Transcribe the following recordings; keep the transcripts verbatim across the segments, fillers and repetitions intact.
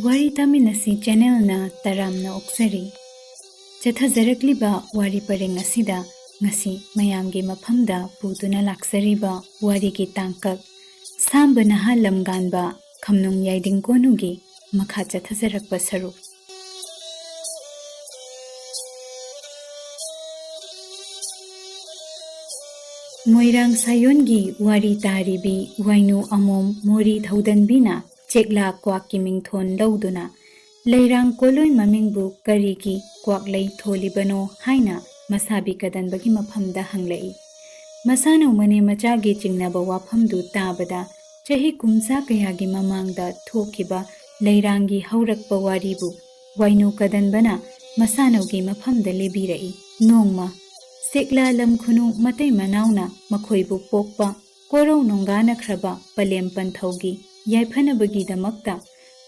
ꯋꯥꯔꯤ ꯇꯥꯃꯤꯟꯅꯁꯤ ꯆꯦꯅꯦꯜꯅ ꯇꯔꯥꯝꯅ ꯑꯣꯛꯆꯔꯤ꯫ ꯆꯠꯊꯖꯔꯛꯂꯤꯕ ꯋꯥꯔꯤ ꯄꯔꯦꯡ ꯑꯁꯤꯗ ꯉꯁꯤ ꯃꯌꯥꯝꯒꯤ ꯃꯐꯝꯗ ꯄꯨꯗꯨꯅ ꯂꯥꯛꯆꯔꯤꯕ ꯋꯥꯔꯤꯒꯤ ꯇꯥꯡꯀꯛ ꯁꯥꯝꯕ ꯅꯍꯥ ꯂꯝꯒꯥꯟꯕ ꯈꯝꯅꯨꯡ ꯌꯥꯏꯗꯤꯡ ꯀꯣꯅꯨꯒꯤ ꯃꯈꯥ ꯆꯠꯊꯖꯔꯛꯄ ꯁꯔꯨꯛ꯫ ꯃꯣꯏꯔꯥꯡ ꯁꯥꯌꯣꯟꯒꯤ ꯋꯥꯔꯤ ꯇꯥꯔꯤꯕꯤ ꯋꯥꯏꯅꯨ ꯑꯃꯣꯝ ꯃꯣꯔꯤ ꯊꯧꯗꯟꯕꯤꯅ ꯆꯦꯛꯂꯥ ꯀ꯭ꯋꯥꯛꯀꯤ ꯃꯤꯡꯊꯣꯟ ꯂꯧꯗꯨꯅ ꯂꯩꯔꯥꯡ ꯀꯣꯂꯣꯏ ꯃꯃꯤꯡꯕꯨ ꯀꯔꯤꯒꯤ ꯀ꯭ꯋꯥꯛꯂꯩ ꯊꯣꯜꯂꯤꯕꯅꯣ ꯍꯥꯏꯅ ꯃꯁꯥꯕꯤ ꯀꯗꯟꯕꯒꯤ ꯃꯐꯝꯗ ꯍꯪꯂꯛꯏ꯫ ꯃꯁꯥꯅꯧ ꯃꯅꯦ ꯃꯆꯥꯒꯤ ꯆꯤꯡꯅꯕ ꯋꯥꯐꯝꯗꯨ ꯇꯥꯕꯗ ꯆꯍꯤ ꯀꯨꯝꯖꯥ ꯀꯌꯥꯒꯤ ꯃꯃꯥꯡꯗ ꯊꯣꯛꯈꯤꯕ ꯂꯩꯔꯥꯡꯒꯤ ꯍꯧꯔꯛꯄ ꯋꯥꯔꯤꯕꯨ ꯋꯥꯏꯅꯨ ꯀꯗꯟꯕꯅ ꯃꯁꯥꯅꯧꯒꯤ ꯃꯐꯝꯗ ꯂꯤꯕꯤꯔꯛꯏ꯫ ꯅꯣꯡꯃ ꯆꯦꯛꯂꯥ ꯂꯝ ꯈꯨꯅꯨ ꯃꯇꯩ ꯃꯅꯥꯎꯅ ꯃꯈꯣꯏꯕꯨ ꯄꯣꯛꯄ ꯀꯣꯔꯧ ꯅꯣꯡꯒꯥꯅꯈ꯭ꯔꯕ ꯄꯂꯦꯝ ꯄꯟꯊꯧꯒꯤ ꯌꯥꯏꯐꯅꯕꯒꯤꯗꯃꯛꯇ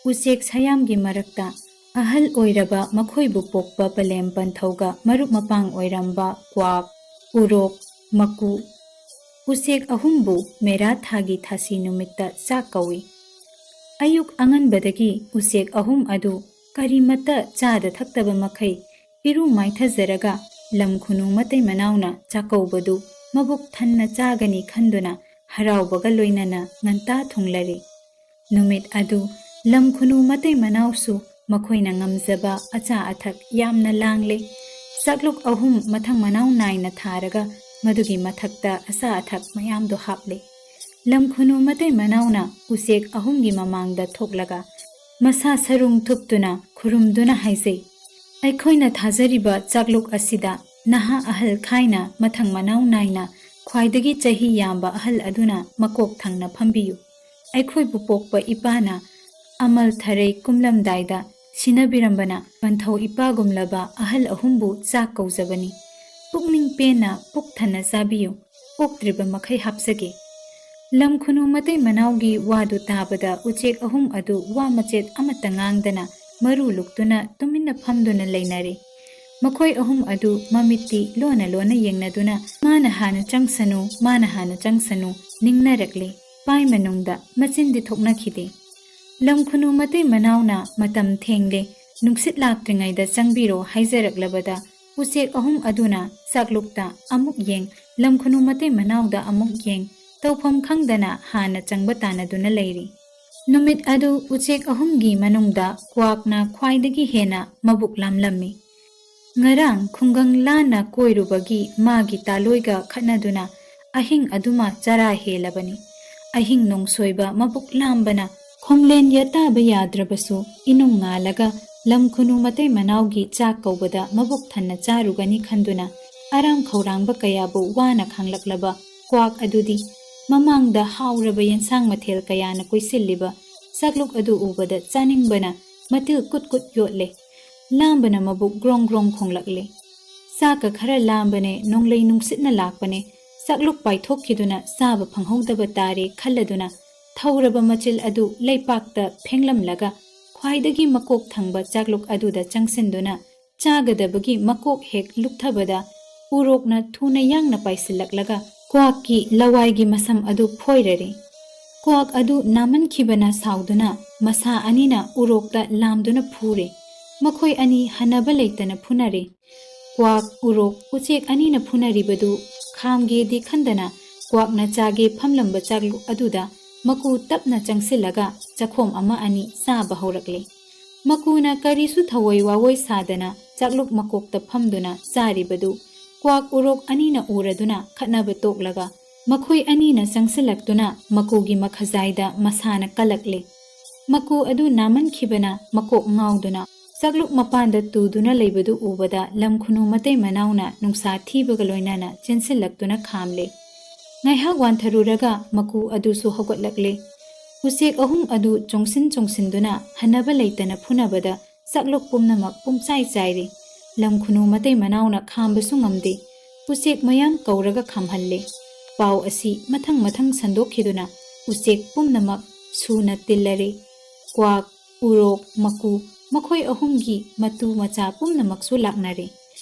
ꯎꯆꯦꯛ ꯁꯌꯥꯝꯒꯤ ꯃꯔꯛꯇ ꯑꯍꯜ ꯑꯣꯏꯔꯕ ꯃꯈꯣꯏꯕꯨ ꯄꯣꯛꯄ ꯄꯂꯦꯝ ꯄꯟꯊꯧꯒ ꯃꯔꯨꯞ ꯃꯄꯥꯡ ꯑꯣꯏꯔꯝꯕ ꯀ꯭ꯋꯥꯛ, ꯎꯔꯣꯛ, ꯃꯀꯨ, ꯎꯆꯦꯛ ꯑꯍꯨꯝꯕꯨ ꯃꯦꯔꯥ ꯊꯥꯒꯤ ꯊꯥꯁꯤ ꯅꯨꯃꯤꯠꯇ ꯆꯥꯛ ꯀꯧꯏ꯫ ꯑꯌꯨꯛ ꯑꯉꯟꯕꯗꯒꯤ ꯎꯆꯦꯛ ꯑꯍꯨꯝ ꯑꯗꯨ ꯀꯔꯤꯃꯠꯇ ꯆꯥꯗ ꯊꯛꯇꯕ ꯃꯈꯩ ꯏꯔꯨ ꯃꯥꯏꯊꯖꯔꯒ ꯂꯝ ꯈꯨꯅꯨ ꯃꯇꯩ ꯃꯅꯥꯎꯅ ꯆꯥꯛꯀꯧꯕꯗꯨ ꯃꯕꯨꯛ ꯊꯟꯅ ꯆꯥꯒꯅꯤ ꯈꯟꯗꯨꯅ ꯍꯔꯥꯎꯕꯒ ꯂꯣꯏꯅꯅ ꯉꯟꯇꯥ ꯊꯨꯡꯂꯔꯤ꯫ ꯅꯨꯃꯤꯠ ꯑꯗꯨ ꯂꯝ ꯈꯨꯅꯨ ꯃꯇꯩ ꯃꯅꯥꯎꯁꯨ ꯃꯈꯣꯏꯅ ꯉꯝꯖꯕ ꯑꯆꯥ ꯑꯊꯛ ꯌꯥꯝꯅ ꯂꯥꯡꯂꯦ꯫ ꯆꯥꯛꯂꯨꯛ ꯑꯍꯨꯝ ꯃꯊꯪ ꯃꯅꯥꯎ ꯅꯥꯏꯅ ꯊꯥꯔꯒ ꯃꯗꯨꯒꯤ ꯃꯊꯛꯇ ꯑꯆꯥ ꯑꯊꯛ ꯃꯌꯥꯝꯗꯣ ꯍꯥꯞꯂꯦ꯫ ꯂꯝ ꯈꯨꯅꯨ ꯃꯇꯩ ꯃꯅꯥꯎꯅ ꯎꯆꯦꯛ ꯑꯍꯨꯝꯒꯤ ꯃꯃꯥꯡꯗ ꯊꯣꯛꯂꯒ ꯃꯁꯥ ꯁꯔꯨꯡ ꯊꯨꯞꯇꯨꯅ ꯈꯨꯔꯨꯝꯗꯨꯅ ꯍꯥꯏꯖꯩ, "ꯑꯩꯈꯣꯏꯅ ꯊꯥꯖꯔꯤꯕ ꯆꯥꯛꯂꯨꯛ ꯑꯁꯤꯗ ꯅꯍꯥ ꯑꯍꯜ ꯈꯥꯏꯅ ꯃꯊꯪ ꯃꯅꯥꯎ ꯅꯥꯏꯅ ꯈ꯭ꯋꯥꯏꯗꯒꯤ ꯆꯍꯤ ꯌꯥꯝꯕ ꯑꯍꯜ ꯑꯗꯨꯅ ꯃꯀꯣꯛ ꯊꯪꯅ ꯐꯝꯕꯤꯌꯨ꯫ ꯑꯩꯈꯣꯏꯕꯨ ꯄꯣꯛꯄ ꯏꯄꯥꯅ ꯑꯃꯜ ꯊꯔꯩ ꯀꯨꯝꯂꯝꯗꯥꯏꯗ ꯁꯤꯟꯅꯕꯤꯔꯝꯕꯅ ꯄꯟꯊꯧ ꯏꯄꯥꯒꯨꯝꯂꯕ ꯑꯍꯜ ꯑꯍꯨꯝꯕꯨ ꯆꯥꯛ ꯀꯧꯖꯕꯅꯤ꯫ ꯄꯨꯛꯅꯤꯡ ꯄꯦꯟꯅ ꯄꯨꯛ ꯊꯟꯅ ꯆꯥꯕꯤꯌꯨ꯫ ꯑꯣꯛꯇ꯭ꯔꯤꯕ ꯃꯈꯩ ꯍꯥꯞꯆꯒꯦ꯫" ꯂꯝ ꯈꯨꯅꯨ ꯃꯇꯩ ꯃꯅꯥꯎꯒꯤ ꯋꯥꯗꯨ ꯇꯥꯕꯗ ꯎꯆꯦꯛ ꯑꯍꯨꯝ ꯑꯗꯨ ꯋꯥ ꯃꯆꯦꯠ ꯑꯃꯠꯇ ꯉꯥꯡꯗꯅ ꯃꯔꯨ ꯂꯨꯛꯇꯨꯅ ꯇꯨꯃꯤꯟꯅ ꯐꯝꯗꯨꯅ ꯂꯩꯅꯔꯦ꯫ ꯃꯈꯣꯏ ꯑꯍꯨꯝ ꯑꯗꯨ ꯃꯃꯤꯠꯇꯤ ꯂꯣꯟꯅ ꯂꯣꯟꯅ ꯌꯦꯡꯅꯗꯨꯅ ꯃꯥꯅ ꯍꯥꯟꯅ ꯆꯪꯁꯅꯨ, ꯃꯥꯅ ꯍꯥꯟꯅ ꯆꯪꯁꯅꯨ ꯅꯤꯡꯅꯔꯛꯂꯦ꯫ ꯄꯥꯏ ꯃꯅꯨꯡꯗ ꯃꯆꯤꯟꯗꯤ ꯊꯣꯛꯅꯈꯤꯗꯦ꯫ ꯂꯝ ꯈꯨꯅꯨ ꯃꯇꯩ ꯃꯅꯥꯎꯅ "ꯃꯇꯝ ꯊꯦꯡꯂꯦ, ꯅꯨꯡꯁꯤꯠ ꯂꯥꯛꯇ꯭ꯔꯤꯉꯩꯗ ꯆꯪꯕꯤꯔꯣ" ꯍꯥꯏꯖꯔꯛꯂꯕꯗ, ꯎꯆꯦꯛ ꯑꯍꯨꯝ ꯑꯗꯨꯅ ꯆꯥꯛꯂꯨꯛꯇ ꯑꯃꯨꯛ ꯌꯦꯡ, ꯂꯝ ꯈꯨꯅꯨ ꯃꯇꯩ ꯃꯅꯥꯎꯗ ꯑꯃꯨꯛ ꯌꯦꯡ, ꯇꯧꯐꯝ ꯈꯪꯗꯅ ꯍꯥꯟꯅ ꯆꯪꯕ ꯇꯥꯟꯅꯗꯨꯅ ꯂꯩꯔꯤ꯫ ꯅꯨꯃꯤꯠ ꯑꯗꯨ ꯎꯆꯦꯛ ꯑꯍꯨꯝꯒꯤ ꯃꯅꯨꯡꯗ ꯀ꯭ꯋꯥꯛꯅ ꯈ꯭ꯋꯥꯏꯗꯒꯤ ꯍꯦꯟꯅ ꯃꯕꯨꯛ ꯂꯥꯝꯂꯝꯃꯤ꯫ ꯉꯔꯥꯡ ꯈꯨꯡꯒꯪ ꯂꯥꯟꯅ ꯀꯣꯏꯔꯨꯕꯒꯤ ꯃꯥꯒꯤ ꯇꯥꯂꯣꯏꯒ ꯈꯠꯅꯗꯨꯅ ꯑꯍꯤꯡ ꯑꯗꯨꯃ ꯆꯔꯥ ꯍꯦꯜꯂꯕꯅꯤ꯫ ꯑꯍꯤꯡ ꯅꯣꯡꯁꯣꯏꯕ ꯃꯕꯨꯛ ꯂꯥꯝꯕꯅ ꯈꯣꯝꯂꯦꯟ ꯌꯥꯇꯥꯕ ꯌꯥꯗ꯭ꯔꯕꯁꯨ, ꯏꯅꯨꯡ ꯉꯥꯜꯂꯒ ꯂꯝ ꯈꯨꯅꯨ ꯃꯇꯩ ꯃꯅꯥꯎꯒꯤ ꯆꯥꯛ ꯀꯧꯕꯗ ꯃꯕꯨꯛ ꯊꯟꯅ ꯆꯥꯔꯨꯒꯅꯤ ꯈꯟꯗꯨꯅ, ꯑꯔꯥꯝ ꯈꯧꯔꯥꯡꯕ ꯀꯌꯥꯕꯨ ꯋꯥꯅ ꯈꯥꯡꯂꯛꯂꯕ ꯀ꯭ꯋꯥꯛ ꯑꯗꯨꯗꯤ ꯃꯃꯥꯡꯗ ꯍꯥꯎꯔꯕ ꯌꯦꯟꯁꯥꯡ ꯃꯊꯦꯜ ꯀꯌꯥꯅ ꯀꯣꯏꯁꯤꯜꯂꯤꯕ ꯆꯥꯛꯂꯨꯛ ꯑꯗꯨ ꯎꯕꯗ ꯆꯥꯅꯤꯡꯕꯅ ꯃꯇꯤꯜ ꯀꯨꯠ ꯀꯨꯠ ꯌꯣꯠꯂꯦ꯫ ꯂꯥꯝꯕꯅ ꯃꯕꯨꯛ ꯒ꯭ꯔꯣꯡ ꯒ꯭ꯔꯣꯡ ꯈꯣꯡꯂꯛꯂꯦ꯫ "ꯆꯥꯛꯀ ꯈꯔ ꯂꯥꯝꯕꯅꯦ, ꯅꯣꯡꯂꯩ ꯅꯨꯡꯁꯤꯠꯅ ꯂꯥꯛꯄꯅꯦ, ꯆꯥꯛꯂꯨꯛ ꯄꯥꯏꯊꯣꯛꯈꯤꯗꯨꯅ ꯆꯥꯕ ꯐꯪꯍꯧꯗꯕ ꯇꯥꯔꯦ" ꯈꯜꯂꯗꯨꯅ, ꯊꯧꯔꯕ ꯃꯆꯤꯜ ꯑꯗꯨ ꯂꯩꯄꯥꯛꯇ ꯐꯦꯡꯂꯝꯂꯒ, ꯈ꯭ꯋꯥꯏꯗꯒꯤ ꯃꯀꯣꯛ ꯊꯪꯕ ꯆꯥꯛꯂꯨꯛ ꯑꯗꯨꯗ ꯆꯪꯁꯤꯟꯗꯨꯅ, ꯆꯥꯒꯗꯕꯒꯤ ꯃꯀꯣꯛ ꯍꯦꯛ ꯂꯨꯞꯊꯕꯗ, ꯎꯔꯣꯛꯅ ꯊꯨꯅ ꯌꯥꯡꯅ ꯄꯥꯏꯁꯤꯜꯂꯛꯂꯒ ꯀ꯭ꯋꯥꯛꯀꯤ ꯂꯋꯥꯏꯒꯤ ꯃꯁꯝ ꯑꯗꯨ ꯐꯣꯏꯔꯔꯦ꯫ ꯀ꯭ꯋꯥꯛ ꯑꯗꯨ ꯅꯥꯃꯟꯈꯤꯕꯅ ꯁꯥꯎꯗꯨꯅ ꯃꯁꯥ ꯑꯅꯤꯅ ꯎꯔꯣꯛꯇ ꯂꯥꯝꯗꯨꯅ ꯐꯨꯔꯦ꯫ ꯃꯈꯣꯏ ꯑꯅꯤ ꯍꯟꯅꯕ ꯂꯩꯇꯅ ꯐꯨꯅꯔꯦ꯫ ꯀ꯭ꯋꯥꯛ, ꯎꯔꯣꯛ, ꯎꯆꯦꯛ ꯑꯅꯤꯅ ꯐꯨꯅꯔꯤꯕꯗꯨ ꯈꯥꯝꯒꯦꯗꯤ ꯈꯟꯗꯅ, ꯀ꯭ꯋꯥꯛꯅ ꯆꯥꯒꯦ ꯐꯝꯂꯝꯕ ꯆꯥꯛꯂꯨꯛ ꯑꯗꯨꯗ ꯃꯀꯨ ꯇꯞꯅ ꯆꯪꯁꯤꯜꯂꯒ ꯆꯈꯣꯝ ꯑꯃ ꯑꯅꯤ ꯆꯥꯕ ꯍꯧꯔꯛꯂꯦ꯫ ꯃꯀꯨꯅ ꯀꯔꯤꯁꯨ ꯊꯑꯣꯏ ꯋꯥꯋꯣꯏ ꯁꯥꯗꯅ ꯆꯥꯛꯂꯨꯛ ꯃꯀꯣꯛꯇ ꯐꯝꯗꯨꯅ ꯆꯥꯔꯤꯕꯗꯨ ꯀ꯭ꯋꯥꯛ, ꯎꯔꯣꯛ ꯑꯅꯤꯅ ꯎꯔꯗꯨꯅ ꯈꯠꯅꯕ ꯇꯣꯛꯂꯒ, ꯃꯈꯣꯏ ꯑꯅꯤꯅ ꯆꯪꯁꯤꯜꯂꯛꯇꯨꯅ ꯃꯀꯨꯒꯤ ꯃꯈꯖꯥꯏꯗ ꯃꯁꯥꯅ ꯀꯜꯂꯛꯂꯦ꯫ ꯃꯀꯨ ꯑꯗꯨ ꯅꯥꯃꯟꯈꯤꯕꯅ ꯃꯀꯣꯛ ꯉꯥꯎꯗꯨꯅ ꯆꯥꯛꯂꯨꯛ ꯃꯄꯥꯟꯗ ꯇꯨꯗꯨꯅ ꯂꯩꯕꯗꯨ ꯎꯕꯗ, ꯂꯝ ꯈꯨꯅꯨ ꯃꯇꯩ ꯃꯅꯥꯎꯅ ꯅꯨꯡꯁꯥ ꯊꯤꯕꯒ ꯂꯣꯏꯅꯅ ꯆꯦꯟꯁꯤꯜꯂꯛꯇꯨꯅ ꯈꯥꯝꯂꯦ꯫ ꯉꯥꯏꯍꯥꯛ ꯋꯥꯟꯊꯔꯨꯔꯒ ꯃꯀꯨ ꯑꯗꯨꯁꯨ ꯍꯧꯒꯠꯂꯛꯂꯦ꯫ ꯎꯆꯦꯛ ꯑꯍꯨꯝ ꯑꯗꯨ ꯆꯣꯡꯁꯤꯟ ꯆꯣꯡꯁꯤꯟꯗꯨꯅ ꯍꯟꯅꯕ ꯂꯩꯇꯅ ꯐꯨꯅꯕꯗ, ꯆꯥꯛꯂꯨꯛ ꯄꯨꯝꯅꯃꯛ ꯄꯨꯝꯆꯥꯏ ꯆꯥꯏꯔꯦ꯫ ꯂꯝ ꯈꯨꯅꯨ ꯃꯇꯩ ꯃꯅꯥꯎꯅ ꯈꯥꯝꯕꯁꯨ ꯉꯝꯗꯦ꯫ ꯎꯆꯦꯛ ꯃꯌꯥꯝ ꯀꯧꯔꯒ ꯈꯥꯝꯍꯜꯂꯦ꯫ ꯄꯥꯎ ꯑꯁꯤ ꯃꯊꯪ ꯃꯊꯪ ꯁꯟꯗꯣꯛꯈꯤꯗꯨꯅ ꯎꯆꯦꯛ ꯄꯨꯝꯅꯃꯛ ꯁꯨꯅ ꯇꯤꯜꯂꯔꯦ꯫ ꯀ꯭ꯋꯥꯛ, ꯎꯔꯣꯛ, ꯃꯀꯨ, ꯃꯈꯣꯏ ꯑꯍꯨꯝꯒꯤ ꯃꯇꯨ ꯃꯆꯥ ꯄꯨꯝꯅꯃꯛꯁꯨ ꯂꯥꯛꯅꯔꯦ꯫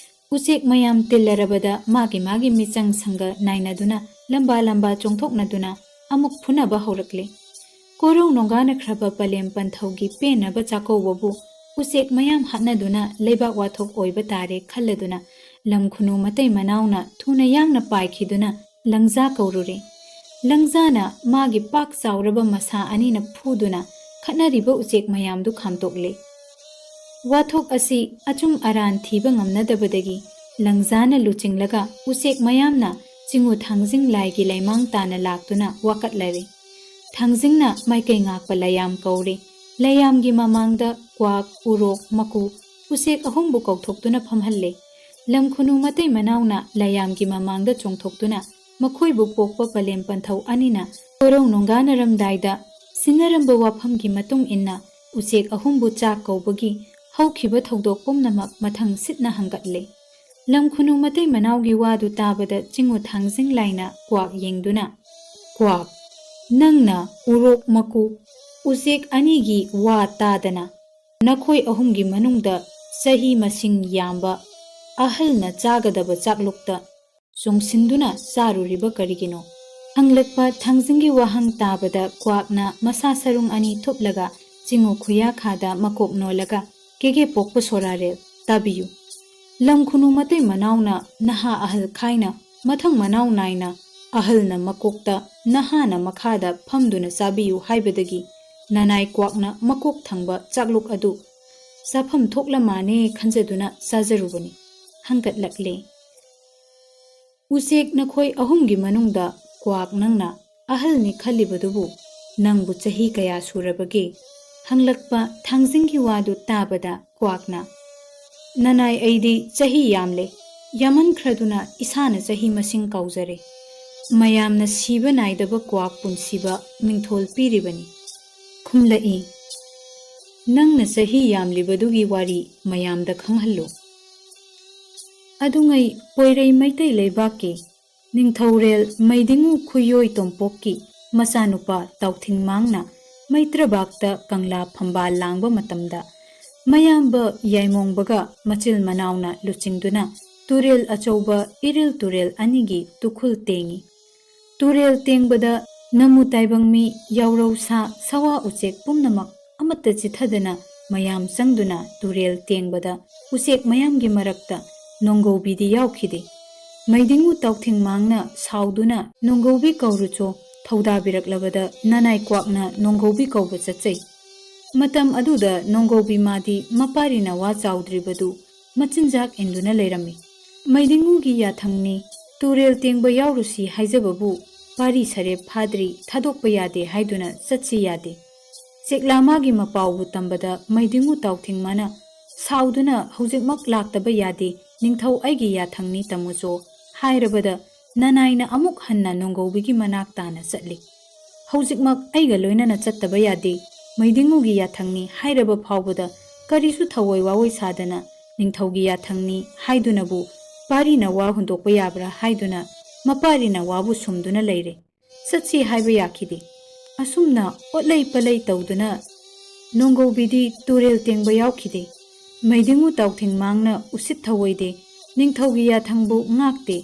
ꯎꯆꯦꯛ ꯃꯌꯥꯝ ꯇꯤꯜꯂꯔꯕꯗ ꯃꯥꯒꯤ ꯃꯥꯒꯤ ꯃꯤꯆꯪ ꯁꯪꯒ ꯅꯥꯏꯅꯗꯨꯅ, ꯂꯝꯕꯥ ꯂꯝꯕꯥ ꯆꯣꯡꯊꯣꯛꯅꯗꯨꯅ ꯑꯃꯨꯛ ꯐꯨꯅꯕ ꯍꯧꯔꯛꯂꯦ꯫ ꯀꯣꯔꯧ ꯅꯣꯡꯒꯥꯅꯈ꯭ꯔꯕ ꯄꯂꯦꯝ ꯄꯟꯊꯧꯒꯤ ꯄꯦꯟꯅꯕ ꯆꯥꯛꯀꯧꯕꯕꯨ ꯎꯆꯦꯛ ꯃꯌꯥꯝ ꯍꯥꯠꯅꯗꯨꯅ ꯂꯩꯕꯥꯛ ꯋꯥꯊꯣꯛ ꯑꯣꯏꯕ ꯇꯥꯔꯦ ꯈꯜꯂꯗꯨꯅ ꯂꯝ ꯈꯨꯅꯨ ꯃꯇꯩ ꯃꯅꯥꯎꯅ ꯊꯨꯅ ꯌꯥꯡꯅ ꯄꯥꯏꯈꯤꯗꯨꯅ ꯂꯪꯖꯥ ꯀꯧꯔꯨꯔꯦ꯫ ꯂꯪꯖꯥꯅ ꯃꯥꯒꯤ ꯄꯥꯛ ꯆꯥꯎꯔꯕ ꯃꯁꯥ ꯑꯅꯤꯅ ꯐꯨꯗꯨꯅ ꯈꯠꯅꯔꯤꯕ ꯎꯆꯦꯛ ꯃꯌꯥꯝꯗꯨ ꯈꯥꯝꯇꯣꯛꯂꯦ꯫ ꯋꯥꯊꯣꯛ ꯑꯁꯤ ꯑꯆꯨꯝ ꯑꯔꯥꯟ ꯊꯤꯕ ꯉꯝꯅꯗꯕꯗꯒꯤ ꯂꯪꯖꯥꯅ ꯂꯨꯆꯤꯡꯂꯒ ꯎꯆꯦꯛ ꯃꯌꯥꯝꯅ ꯆꯤꯡꯉꯨ ꯊꯥꯡꯖꯤꯡ ꯂꯥꯏꯒꯤ ꯂꯩꯃꯥꯡ ꯇꯥꯅ ꯂꯥꯛꯇꯨꯅ ꯋꯥꯀꯠꯂꯔꯦ꯫ ꯊꯥꯡꯖꯤꯡꯅ ꯃꯥꯏꯀꯩ ꯉꯥꯛꯄ ꯂꯩꯌꯥꯝ ꯀꯧꯔꯦ꯫ ꯂꯩꯌꯥꯝꯒꯤ ꯃꯃꯥꯡꯗ ꯀ꯭ꯋꯥꯛ, ꯎꯔꯣꯛ, ꯃꯀꯨ, ꯎꯆꯦꯛ ꯑꯍꯨꯝꯕꯨ ꯀꯧꯊꯣꯛꯇꯨꯅ ꯐꯝꯍꯜꯂꯦ꯫ ꯂꯝ ꯈꯨꯅꯨ ꯃꯇꯩ ꯃꯅꯥꯎꯅ ꯂꯩꯌꯥꯝꯒꯤ ꯃꯃꯥꯡꯗ ꯆꯣꯡꯊꯣꯛꯇꯨꯅ ꯃꯈꯣꯏꯕꯨ ꯄꯣꯛꯄ ꯄꯂꯦꯝ ꯄꯟꯊꯧ ꯑꯅꯤꯅ ꯀꯣꯔꯧ ꯅꯣꯡꯒꯥꯅꯔꯝꯗꯥꯏꯗ ꯁꯤꯟꯅꯔꯝꯕ ꯋꯥꯐꯝꯒꯤ ꯃꯇꯨꯡ ꯏꯟꯅ ꯎꯆꯦꯛ ꯑꯍꯨꯝꯕꯨ ꯆꯥꯛ ꯀꯧꯕꯒꯤ ꯍꯧꯈꯤꯕ ꯊꯧꯗꯣꯛ ꯄꯨꯝꯅꯃꯛ ꯃꯊꯪ ꯁꯤꯠꯅ ꯍꯪꯒꯠꯂꯦ꯫ ꯂꯝ ꯈꯨꯅꯨ ꯃꯇꯩ ꯃꯅꯥꯎꯒꯤ ꯋꯥꯗꯨ ꯇꯥꯕꯗ ꯆꯤꯡꯉꯨ ꯊꯥꯡꯖꯤꯡ ꯂꯥꯏꯅ ꯀ꯭ꯋꯥꯛ ꯌꯦꯡꯗꯨꯅ, "ꯀ꯭ꯋꯥꯛ, ꯅꯪꯅ ꯎꯔꯣꯛ ꯃꯀꯨ ꯎꯆꯦꯛ ꯑꯅꯤꯒꯤ ꯋꯥ ꯇꯥꯗꯅ ꯅꯈꯣꯏ ꯑꯍꯨꯝꯒꯤ ꯃꯅꯨꯡꯗ ꯆꯍꯤ ꯃꯁꯤꯡ ꯌꯥꯝꯕ ꯑꯍꯜꯅ ꯆꯥꯒꯗꯕ ꯆꯥꯛꯂꯨꯛꯇ ꯆꯣꯡꯁꯤꯟꯗꯨꯅ ꯆꯥꯔꯨꯔꯤꯕ ꯀꯔꯤꯒꯤꯅꯣ?" ꯍꯪꯂꯛꯄ ꯊꯥꯡꯖꯤꯡꯒꯤ ꯋꯥꯍꯪ ꯇꯥꯕꯗ ꯀ꯭ꯋꯥꯛꯅ ꯃꯁꯥ ꯁꯔꯨꯡ ꯑꯅꯤ ꯊꯨꯞꯂꯒ ꯆꯤꯡꯉꯨ ꯈꯨꯌꯥꯈꯥꯗ ꯃꯀꯣꯛ ꯅꯣꯜꯂꯒ, "ꯀꯦꯒꯦ ꯄꯣꯛꯄ ꯁꯣꯔꯥꯔꯦꯜ, ꯇꯥꯕꯤꯌꯨ꯫ ꯂꯝ ꯈꯨꯅꯨ ꯃꯇꯩ ꯃꯅꯥꯎꯅ ꯅꯍꯥ ꯑꯍꯜ ꯈꯥꯏꯅ ꯃꯊꯪ ꯃꯅꯥꯎ ꯅꯥꯏꯅ ꯑꯍꯜꯅ ꯃꯀꯣꯛꯇ ꯅꯍꯥꯅ ꯃꯈꯥꯗ ꯐꯝꯗꯨꯅ ꯆꯥꯕꯤꯌꯨ ꯍꯥꯏꯕꯗꯒꯤ ꯅꯅꯥꯏ ꯀ꯭ꯋꯥꯛꯅ ꯃꯀꯣꯛ ꯊꯪꯕ ꯆꯥꯛꯂꯨꯛ ꯑꯗꯨ ꯆꯥꯐꯝ ꯊꯣꯛꯂ ꯃꯥꯅꯦ ꯈꯟꯖꯗꯨꯅ ꯆꯥꯖꯔꯨꯕꯅꯤ" ꯍꯪꯒꯠꯂꯛꯂꯦ꯫ "ꯎꯆꯦꯛ ꯅꯈꯣꯏ ꯑꯍꯨꯝꯒꯤ ꯃꯅꯨꯡꯗ ꯀ꯭ꯋꯥꯛ ꯅꯪꯅ ꯑꯍꯜꯅꯤ ꯈꯜꯂꯤꯕꯗꯨꯕꯨ ꯅꯪꯕꯨ ꯆꯍꯤ ꯀꯌꯥ ꯁꯨꯔꯕꯒꯦ?" ꯍꯪꯂꯛꯄ ꯊꯥꯡꯖꯤꯡꯒꯤ ꯋꯥꯗꯨ ꯇꯥꯕꯗ ꯀ꯭ꯋꯥꯛꯅ, "ꯅꯅꯥꯏ, ꯑꯩꯗꯤ ꯆꯍꯤ ꯌꯥꯝꯂꯦ, ꯌꯥꯝꯃꯟꯈ꯭ꯔꯗꯨꯅ ꯏꯁꯥꯅ ꯆꯍꯤ ꯃꯁꯤꯡ ꯀꯥꯎꯖꯔꯦ꯫ ꯃꯌꯥꯝꯅ ꯁꯤꯕ ꯅꯥꯏꯗꯕ ꯀ꯭ꯋꯥꯛ ꯄꯨꯟꯁꯤꯕ ꯃꯤꯡꯊꯣꯜ ꯄꯤꯔꯤꯕꯅꯤ" ꯈꯨꯝꯂꯛꯏ꯫ "ꯅꯪꯅ ꯆꯍꯤ ꯌꯥꯝꯂꯤꯕꯗꯨꯒꯤ ꯋꯥꯔꯤ ꯃꯌꯥꯝꯗ ꯈꯪꯍꯜꯂꯨ꯫ ꯑꯗꯨꯉꯩ ꯄꯣꯏꯔꯩ ꯃꯩꯇꯩ ꯂꯩꯕꯥꯛꯀꯤ ꯅꯤꯡꯊꯧꯔꯦꯜ ꯃꯩꯗꯤꯡꯉꯨ ꯈꯨꯌꯣꯏ ꯇꯣꯝꯄꯣꯛꯀꯤ ꯃꯆꯥꯅꯨꯄꯥ ꯇꯥꯎꯊꯤꯡꯃꯥꯡꯅ ꯃꯩꯇ꯭ꯔꯕꯥꯛꯇ ꯀꯪꯂꯥ ꯐꯝꯕꯥꯜ ꯂꯥꯡꯕ ꯃꯇꯝꯗ ꯃꯌꯥꯝꯕ ꯌꯥꯏꯃꯣꯡꯕꯒ ꯃꯆꯤꯜ ꯃꯅꯥꯎꯅ ꯂꯨꯆꯤꯡꯗꯨꯅ ꯇꯨꯔꯦꯜ ꯑꯆꯧꯕ ꯏꯔꯤꯜ ꯇꯨꯔꯦꯜ ꯑꯅꯤꯒꯤ ꯇꯨꯈꯨꯜ ꯇꯦꯡꯏ꯫ ꯇꯨꯔꯦꯜ ꯇꯦꯡꯕꯗ ꯅꯃꯨ ꯇꯥꯏꯕꯪ ꯃꯤ, ꯌꯥꯎꯔꯧ ꯁꯥ, ꯁꯋꯥ ꯎꯆꯦꯛ ꯄꯨꯝꯅꯃꯛ ꯑꯃꯠꯇ ꯆꯤꯊꯗꯅ ꯃꯌꯥꯝ ꯆꯪꯗꯨꯅ ꯇꯨꯔꯦꯜ ꯇꯦꯡꯕꯗ ꯎꯆꯦꯛ ꯃꯌꯥꯝꯒꯤ ꯃꯔꯛꯇ ꯅꯣꯡꯒꯧꯕꯤꯗꯤ ꯌꯥꯎꯈꯤꯗꯦ꯫ ꯃꯩꯗꯤꯡꯉꯨ ꯇꯥꯎꯊꯤꯡꯃꯥꯡꯅ ꯁꯥꯎꯗꯨꯅ ꯅꯣꯡꯒꯧꯕꯤ ꯀꯧꯔꯨꯆꯣ ꯊꯧꯗꯥꯕꯤꯔꯛꯂꯕꯗ ꯅꯅꯥꯏ ꯀ꯭ꯋꯥꯛꯅ ꯅꯣꯡꯒꯧꯕꯤ ꯀꯧꯕ ꯆꯠꯆꯩ꯫ ꯃꯇꯝ ꯑꯗꯨꯗ ꯅꯣꯡꯒꯧꯕꯤ ꯃꯥꯗꯤ ꯃꯄꯥꯔꯤꯅ ꯋꯥ ꯆꯥꯎꯗ꯭ꯔꯤꯕꯗꯨ ꯃꯆꯤꯟꯖꯥꯛ ꯏꯟꯗꯨꯅ ꯂꯩꯔꯝꯃꯤ꯫ ꯃꯩꯗꯤꯡꯉꯨꯒꯤ ꯌꯥꯊꯪꯅꯤ ꯇꯨꯔꯦꯜ ꯇꯦꯡꯕ ꯌꯥꯎꯔꯨꯁꯤ ꯍꯥꯏꯖꯕꯕꯨ ꯄꯥꯔꯤ ꯁꯔꯦꯞ ꯐꯥꯗ꯭ꯔꯤ ꯊꯥꯗꯣꯛꯄ ꯌꯥꯗꯦ ꯍꯥꯏꯗꯨꯅ ꯆꯠꯁꯤ ꯌꯥꯗꯦ꯫ ꯆꯦꯛꯂꯥ ꯃꯥꯒꯤ ꯃꯄꯥꯎꯕꯨ ꯇꯝꯕꯗ ꯃꯩꯗꯤꯡꯉꯨ ꯇꯥꯎꯊꯤꯡꯃꯥꯅ ꯁꯥꯎꯗꯨꯅ ꯍꯧꯖꯤꯛꯃꯛ ꯂꯥꯛꯇꯕ ꯌꯥꯗꯦ, ꯅꯤꯡꯊꯧ ꯑꯩꯒꯤ ꯌꯥꯊꯪꯅꯤ ꯇꯝꯃꯨꯆꯣ ꯍꯥꯏꯔꯕꯗ ꯅꯅꯥꯏꯅ ꯑꯃꯨꯛ ꯍꯟꯅ ꯅꯣꯡꯒꯧꯕꯤꯒꯤ ꯃꯅꯥꯛ ꯇꯥꯅ ꯆꯠꯂꯤ꯫ ꯍꯧꯖꯤꯛꯃꯛ ꯑꯩꯒ ꯂꯣꯏꯅꯅ ꯆꯠꯇꯕ ꯌꯥꯗꯦ, ꯃꯩꯗꯤꯡꯉꯨꯒꯤ ꯌꯥꯊꯪꯅꯤ ꯍꯥꯏꯔꯕ ꯐꯥꯎꯕꯗ ꯀꯔꯤꯁꯨ ꯊꯑꯣꯏ ꯋꯥꯑꯣꯏ ꯁꯥꯗꯅ ꯅꯤꯡꯊꯧꯒꯤ ꯌꯥꯊꯪꯅꯤ ꯍꯥꯏꯗꯨꯅꯕꯨ ꯄꯥꯔꯤꯅ ꯋꯥ ꯍꯨꯟꯗꯣꯛꯄ ꯌꯥꯕ꯭ꯔꯥ ꯍꯥꯏꯗꯨꯅ ꯃꯄꯥꯔꯤꯅ ꯋꯥꯕꯨ ꯁꯨꯝꯗꯨꯅ ꯂꯩꯔꯦ꯫ ꯆꯠꯁꯤ ꯍꯥꯏꯕ ꯌꯥꯈꯤꯗꯦ꯫ ꯑꯁꯨꯝꯅ ꯑꯣꯠꯂꯩ ꯄꯂꯩ ꯇꯧꯗꯨꯅ ꯅꯣꯡꯒꯧꯕꯤꯗꯤ ꯇꯨꯔꯦꯜ ꯇꯦꯡꯕ ꯌꯥꯎꯈꯤꯗꯦ꯫ ꯃꯩꯗꯤꯡꯉꯨ ꯇꯥꯎꯊꯤꯡꯃꯥꯡꯅ ꯎꯁꯤꯠ ꯊꯑꯣꯏꯗꯦ, ꯅꯤꯡꯊꯧꯒꯤ ꯌꯥꯊꯪꯕꯨ ꯉꯥꯛꯇꯦ꯫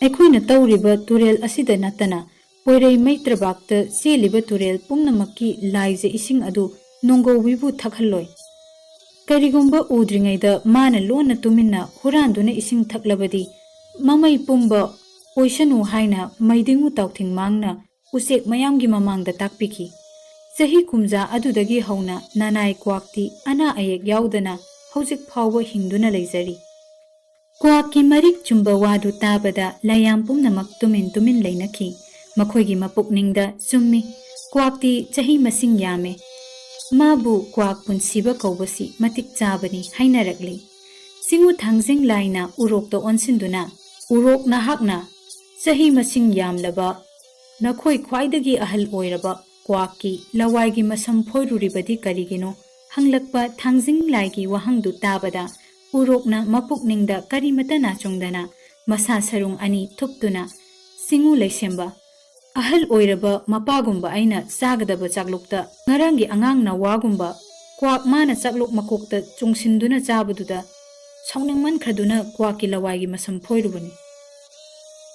ꯑꯩꯈꯣꯏꯅ ꯇꯧꯔꯤꯕ ꯇꯨꯔꯦꯜ ꯑꯁꯤꯗ ꯅꯠꯇꯅ ꯄꯣꯏꯔꯩ ꯃꯩꯇ꯭ꯔꯕꯥꯛꯇ ꯆꯦꯜꯂꯤꯕ ꯇꯨꯔꯦꯜ ꯄꯨꯝꯅꯃꯛꯀꯤ ꯂꯥꯏꯖ ꯏꯁꯤꯡ ꯑꯗꯨ ꯅꯣꯡꯒꯧꯕꯤꯕꯨ ꯊꯛꯍꯜꯂꯣꯏ꯫ ꯀꯔꯤꯒꯨꯝꯕ ꯎꯗ꯭ꯔꯤꯉꯩꯗ ꯃꯥꯅ ꯂꯣꯟꯅ ꯇꯨꯃꯤꯟꯅ ꯍꯨꯔꯥꯟꯗꯨꯅ ꯏꯁꯤꯡ ꯊꯛꯂꯕꯗꯤ ꯃꯃꯩ ꯄꯨꯝꯕ ꯑꯣꯏꯁꯅꯨ ꯍꯥꯏꯅ ꯃꯩꯗꯤꯡꯉꯨ ꯇꯥꯎꯊꯤꯡꯃꯥꯡꯅ ꯎꯆꯦꯛ ꯃꯌꯥꯝꯒꯤ ꯃꯃꯥꯡꯗ ꯇꯥꯛꯄꯤꯈꯤ꯫ ꯆꯍꯤ ꯀꯨꯝꯖꯥ ꯑꯗꯨꯗꯒꯤ ꯍꯧꯅ ꯅꯅꯥꯏ ꯀ꯭ꯋꯥꯛꯇꯤ ꯑꯅꯥ ꯑꯌꯦꯛ ꯌꯥꯎꯗꯅ ꯍꯧꯖꯤꯛ ꯐꯥꯎꯕ ꯍꯤꯡꯗꯨꯅ ꯂꯩꯖꯔꯤ꯫ ꯀ꯭ꯋꯥꯛꯀꯤ ꯃꯔꯤꯛ ꯆꯨꯝꯕ ꯋꯥꯗꯨ ꯇꯥꯕꯗ ꯂꯥꯏꯌꯥꯝ ꯄꯨꯝꯅꯃꯛ ꯇꯨꯃꯤꯟ ꯇꯨꯃꯤꯟ ꯂꯩꯅꯈꯤ꯫ ꯃꯈꯣꯏꯒꯤ ꯃꯄꯨꯛꯅꯤꯡꯗ ꯆꯨꯝꯃꯤ, ꯀ꯭ꯋꯥꯛꯇꯤ ꯆꯍꯤ ꯃꯁꯤꯡ ꯌꯥꯝꯃꯦ꯫ ꯃꯥꯕꯨ ꯀ꯭ꯋꯥꯛ ꯄꯨꯟꯁꯤꯕ ꯀꯧꯕꯁꯤ ꯃꯇꯤꯛ ꯆꯥꯕꯅꯤ ꯍꯥꯏꯅꯔꯛꯂꯤ꯫ ꯆꯤꯡꯉꯨ ꯊꯥꯡꯖꯤꯡ ꯂꯥꯏꯅ ꯎꯔꯣꯛꯇ ꯑꯣꯟꯁꯤꯟꯗꯨꯅ, "ꯎꯔꯣꯛ ꯅꯍꯥꯛꯅ ꯆꯍꯤ ꯃꯁꯤꯡ ꯌꯥꯝꯂꯕ ꯅꯈꯣꯏ ꯈ꯭ꯋꯥꯏꯗꯒꯤ ꯑꯍꯜ ꯑꯣꯏꯔꯕ ꯀ꯭ꯋꯥꯛꯀꯤ ꯂꯋꯥꯏꯒꯤ ꯃꯁꯝ ꯐꯣꯏꯔꯨꯔꯤꯕꯗꯤ ꯀꯔꯤꯒꯤꯅꯣ?" ꯍꯪꯂꯛꯄ ꯊꯥꯡꯖꯤꯡ ꯂꯥꯏꯒꯤ ꯋꯥꯍꯪꯗꯨ ꯇꯥꯕꯗ ꯎꯔꯣꯛꯅ ꯃꯄꯨꯛꯅꯤꯡꯗ ꯀꯔꯤꯃꯇ ꯅꯥꯆꯨꯡꯗꯅ ꯃꯁꯥ ꯁꯔꯨꯡ ꯑꯅꯤ ꯊꯨꯞꯇꯨꯅ, "ꯆꯤꯡꯉꯨ ꯂꯩꯁꯦꯝꯕ, ꯑꯍꯜ ꯑꯣꯏꯔꯕ ꯃꯄꯥꯒꯨꯝꯕ ꯑꯩꯅ ꯆꯥꯒꯗꯕ ꯆꯥꯛꯂꯨꯛꯇ ꯉꯔꯥꯡꯒꯤ ꯑꯉꯥꯡ ꯅꯋꯥꯒꯨꯝꯕ ꯀ꯭ꯋꯥꯛ ꯃꯥꯅ ꯆꯥꯛꯂꯨꯛ ꯃꯀꯣꯛꯇ ꯆꯨꯡꯁꯤꯟꯗꯨꯅ ꯆꯥꯕꯗꯨꯗ ꯁꯥꯎꯅꯤꯡꯃꯟꯈ꯭ꯔꯗꯨꯅ ꯀ꯭ꯋꯥꯛꯀꯤ ꯂꯋꯥꯏꯒꯤ ꯃꯁꯝ ꯐꯣꯏꯔꯨꯕꯅꯤ"꯫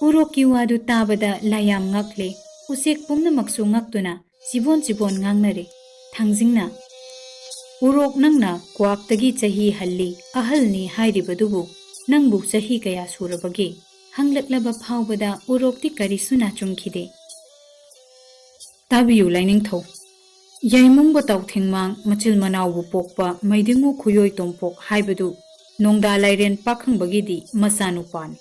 ꯎꯔꯣꯛꯀꯤ ꯋꯥꯗꯨ ꯇꯥꯕꯗ ꯂꯥꯏꯌꯥꯝ ꯉꯛꯂꯦ꯫ ꯎꯆꯦꯛ ꯄꯨꯝꯅꯃꯛꯁꯨ ꯉꯛꯇꯨꯅ ꯆꯤꯕꯣꯟ ꯆꯤꯕꯣꯟ ꯉꯥꯡꯅꯔꯦ꯫ ꯊꯥꯡꯖꯤꯡꯅ, "ꯎꯔꯣꯛ, ꯅꯪꯅ ꯀ꯭ꯋꯥꯛꯇꯒꯤ ꯆꯍꯤ ꯍꯜꯂꯤ, ꯑꯍꯜꯅꯤ ꯍꯥꯏꯔꯤꯕꯗꯨꯕꯨ ꯅꯪꯕꯨ ꯆꯍꯤ ꯀꯌꯥ ꯁꯨꯔꯕꯒꯦ?" ꯍꯪꯂꯛꯂꯕ ꯐꯥꯎꯕꯗ ꯎꯔꯣꯛꯇꯤ ꯀꯔꯤꯁꯨ ꯅꯥꯆꯨꯡꯈꯤꯗꯦ꯫ ꯇꯥꯕꯤꯌꯨ ꯂꯥꯏꯅꯤꯡꯊꯧ꯫ ꯌꯥꯏꯃꯨꯡꯕ ꯇꯥꯎꯊꯦꯡꯃꯥꯡ ꯃꯆꯤꯜ ꯃꯅꯥꯎꯕꯨ ꯄꯣꯛꯄ ꯃꯩꯗꯤꯡꯉꯨ ꯈꯨꯌꯣꯏ ꯇꯣꯝꯄꯣꯛ ꯍꯥꯏꯕꯗꯨ ꯅꯣꯡꯗꯥ ꯂꯥꯏꯔꯦꯟ ꯄꯥꯈꯪꯕꯒꯤꯗꯤ ꯃꯆꯥꯅꯨꯄꯥꯅꯤ꯫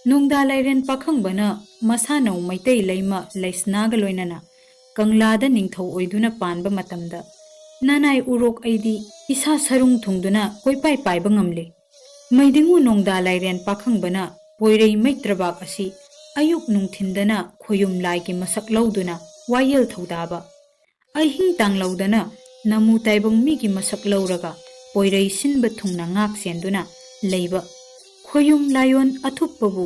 ꯅꯣꯡꯗꯥ ꯂꯥꯏꯔꯦꯟ ꯄꯥꯈꯪꯕꯅ ꯃꯁꯥꯅꯧ ꯃꯩꯇꯩ ꯂꯩꯃ ꯂꯩꯁꯅꯥꯒ ꯂꯣꯏꯅꯅ ꯀꯪꯂꯥꯗ ꯅꯤꯡꯊꯧ ꯑꯣꯏꯗꯨꯅ ꯄꯥꯟꯕ ꯃꯇꯝꯗ, "ꯅꯅꯥꯏ ꯎꯔꯣꯛ, ꯑꯩꯗꯤ ꯏꯁꯥ ꯁꯔꯨꯡ ꯊꯨꯡꯗꯨꯅ ꯀꯣꯏꯄꯥꯏ ꯄꯥꯏꯕ ꯉꯝꯂꯦ꯫ ꯃꯩꯗꯤꯡꯉꯨ ꯅꯣꯡꯗꯥ ꯂꯥꯏꯔꯦꯟ ꯄꯥꯈꯪꯕꯅ ꯄꯣꯏꯔꯩ ꯃꯩꯇ꯭ꯔꯕꯥꯛ ꯑꯁꯤ ꯑꯌꯨꯛ ꯅꯨꯡꯊꯤꯟꯗꯅ ꯈꯣꯌꯨꯝ ꯂꯥꯏꯒꯤ ꯃꯁꯛ ꯂꯧꯗꯨꯅ ꯋꯥꯌꯦꯜ ꯊꯧꯗꯥꯕ, ꯑꯍꯤꯡ ꯇꯥꯡꯂꯧꯗꯅ ꯅꯃꯨ ꯇꯥꯏꯕꯪ ꯃꯤꯒꯤ ꯃꯁꯛ ꯂꯧꯔꯒ ꯄꯣꯏꯔꯩ ꯁꯤꯟꯕ ꯊꯨꯡꯅ ꯉꯥꯛ ꯁꯦꯟꯗꯨꯅ ꯂꯩꯕ ꯈꯣꯌꯨꯝ ꯂꯥꯏꯌꯣꯟ ꯑꯊꯨꯞꯄꯕꯨ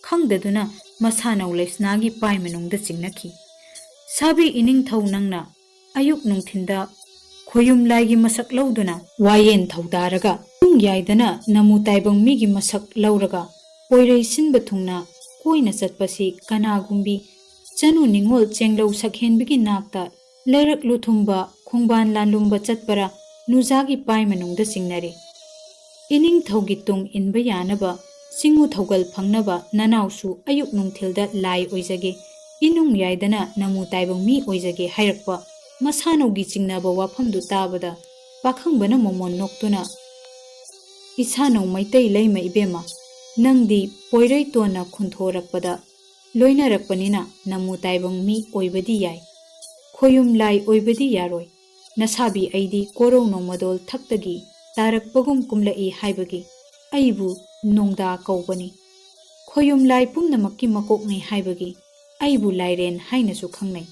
ꯈꯪꯗꯗꯨꯅ ꯃꯁꯥꯅꯧ ꯂꯩꯁꯅꯥꯒꯤ ꯄꯥꯏ ꯃꯅꯨꯡꯗ ꯆꯤꯡꯅꯈꯤ꯫ ꯁꯥꯕꯤ ꯏꯅꯤꯡꯊꯧ, ꯅꯪꯅ ꯑꯌꯨꯛ ꯅꯨꯡꯊꯤꯟꯗ ꯈꯣꯌꯨꯝ ꯂꯥꯏꯒꯤ ꯃꯁꯛ ꯂꯧꯗꯨꯅ ꯋꯥꯌꯦꯟ ꯊꯧꯗꯥꯔꯒ, ꯇꯨꯡ ꯌꯥꯏꯗꯅ ꯅꯃꯨ ꯇꯥꯏꯕꯪ ꯃꯤꯒꯤ ꯃꯁꯛ ꯂꯧꯔꯒ ꯄꯣꯏꯔꯩ ꯁꯤꯟꯕ ꯊꯨꯡꯅ ꯀꯣꯏꯅ ꯆꯠꯄꯁꯤ ꯀꯅꯥꯒꯨꯝꯕꯤ ꯆꯅꯨ ꯅꯤꯉꯣꯜ ꯆꯦꯡꯂꯧ ꯁꯛꯍꯦꯟꯕꯤꯒꯤ ꯅꯥꯛꯇ ꯂꯩꯔꯛ ꯂꯨꯊꯨꯝꯕ, ꯈꯣꯡꯕꯥꯟ ꯂꯥꯟꯂꯨꯝꯕ ꯆꯠꯄꯔ ꯅꯨꯖꯥꯒꯤ ꯄꯥꯏ ꯃꯅꯨꯡꯗ ꯆꯤꯡꯅꯔꯦ꯫ ꯏꯅꯤꯡꯊꯧꯒꯤ ꯇꯨꯡ ꯏꯟꯕ ꯌꯥꯅꯕ, ꯆꯤꯡꯉꯨ ꯊꯧꯒꯜ ꯐꯪꯅꯕ ꯅꯅꯥꯎꯁꯨ ꯑꯌꯨꯛ ꯅꯨꯡꯊꯤꯜꯗ ꯂꯥꯏ ꯑꯣꯏꯖꯒꯦ, ꯏꯅꯨꯡ ꯌꯥꯏꯗꯅ ꯅꯃꯨ ꯇꯥꯏꯕꯪ ꯃꯤ ꯑꯣꯏꯖꯒꯦ" ꯍꯥꯏꯔꯛꯄ ꯃꯁꯥꯅꯧꯒꯤ ꯆꯤꯡꯅꯕ ꯋꯥꯐꯝꯗꯨ ꯇꯥꯕꯗ ꯄꯥꯈꯪꯕꯅ ꯃꯣꯃꯣꯟ ꯅꯣꯛꯇꯨꯅ, "ꯏꯁꯥꯅꯧ ꯃꯩꯇꯩ ꯂꯩꯃ ꯏꯕꯦꯝꯃ, ꯅꯪꯗꯤ ꯄꯣꯏꯔꯩꯇꯣꯟꯅ ꯈꯨꯟꯊꯣꯔꯛꯄꯗ ꯂꯣꯏꯅꯔꯛꯄꯅꯤꯅ ꯅꯃꯨ ꯇꯥꯏꯕꯪ ꯃꯤ ꯑꯣꯏꯕꯗꯤ ꯌꯥꯏ, ꯈꯣꯌꯨꯝ ꯂꯥꯏ ꯑꯣꯏꯕꯗꯤ ꯌꯥꯔꯣꯏ꯫ ꯅꯁꯥꯕꯤ ꯑꯩꯗꯤ ꯀꯣꯔꯧ ꯅꯣꯡꯃꯗꯣꯜ ꯊꯛꯇꯒꯤ ꯇꯥꯔꯛꯄꯒꯨꯝ ꯀꯨꯝꯂꯛꯏ ꯍꯥꯏꯕꯒꯤ ꯑꯩꯕꯨ ꯅꯣꯡꯗꯥ ꯀꯧꯕꯅꯤ꯫ ꯈꯣꯌꯨꯝ ꯂꯥꯏ ꯄꯨꯝꯅꯃꯛꯀꯤ ꯃꯀꯣꯛꯅꯤ ꯍꯥꯏꯕꯒꯤ ꯑꯩꯕꯨ ꯂꯥꯏꯔꯦꯟ ꯍꯥꯏꯅꯁꯨ ꯈꯪꯅꯩ꯫